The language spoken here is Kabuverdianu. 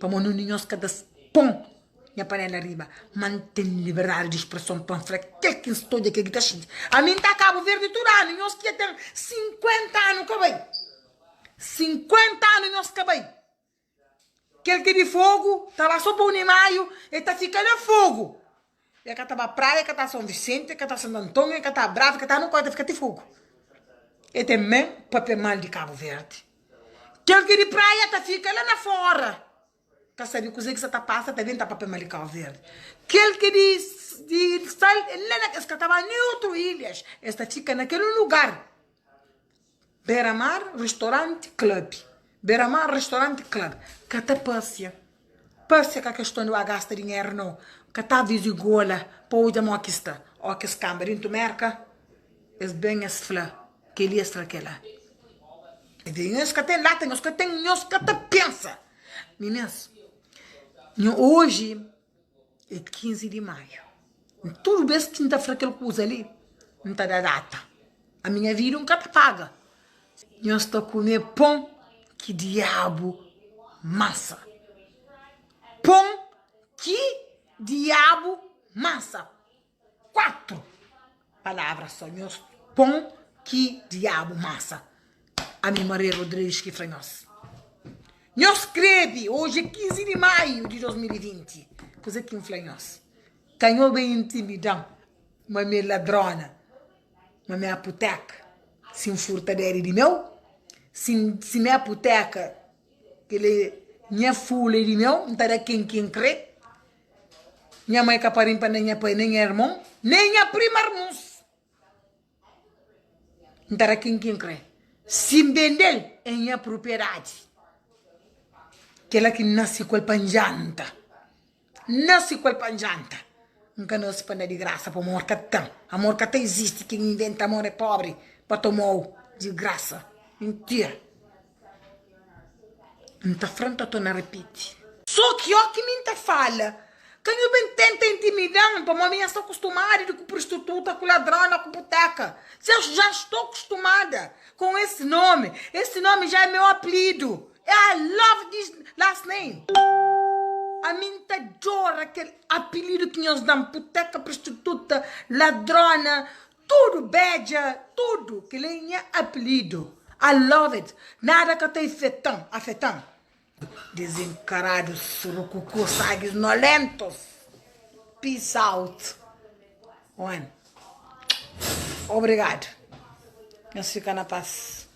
Pamodi un di nhos ka ta pon nha panela riba. Ma N ten liberdadi di spreson pa N fla kel ki N sta odja, kel ki ta xinti. Ami N ta Kabu Verdi tudu anu, nhos ki dja ten 50 anu ka bai. 50 anu nhos ka bai. Kel ki di Fogu ta ba so pa 1 di Maiu, el ta fika na Fogu. El ka ta ba praia, el ka ta Son Visenti, el ka ta Santo Antonio, el ka ta Brava, el ka ta nunka, el ta fika ti Fogu. El ten men papia mal di Kabu Verdi. Kel ki di praia ta fika la na fora, ka sabe kuze ki sa ta pasa, ta ben ta papia mal di Kabu Verdi. Kel ki di di sal, la na, es ka ta ba nen utru ilhas, es ta fika na kel un lugar. Bera mar, restaurante, club Bera mar, restaurante, club Ka ta pasia Pasia ka keston di ba gasta dinheru no Ka ta vizigola pa odja mo ki sta O kes kamba dintu merka Es ben es fla keli es fla kela Nhos ka ten lata nhos ka ten nhos ka ta pensa Minis nho oji É 15 di maiu. Tudu bes ki N ta fla kel kuza li, N ta da data. A minha vida N ka ta paga. Nhos ta kume pon ki diabu masa. Pon ki diabu masa. 4 palavra so nhos pon ki diabu masa ami Maria Rodrigues ki fla nhos nhos skrebe oji é 15 di maiu di 2020 kuze ki n fla nhos ka nho ben intimidan ma mi é ladrona ma mi é aputeka si n furta deri di meu si si mi é aputeka kel nha fula é di meu n ta da ken ki n kre. Nha mai ka parinpa nen nha pai, nen nha ermon, nen nha prima armuns. N ta da ken ki N kre. Si N bende-l, é nha propriedadi. Kela ki N nase ku el pa N djanta. N nase ku el pa N djanta. N ka nase pa N da di grasa, pa amor ka ten. Amor ka ta izisti. Ken inventa amor é pobri pa toma-u di grasa. Mintira. N ta fra, N ta torna ripiti. So ki o ki mi N ta fala, ka nhu ben tenta intimida-m, pamodi mi nha sta kustumadu di ku prostituta, ku ladrona, ku buteka. Já já estou acostumada com esse nome. Esse nome já é meu apelido. I love this last name. Ami N ta adora kel apelidu ki nhos da-m, buteka, prostituta, ladrona, Tudu bedja, tudu, kel é nha apelidu. I love it. Nada ka ta ifetan, afetan. Desencarado surukuku sagues nolentos. Peace out. One. Obrigado. Nhos fika na paz.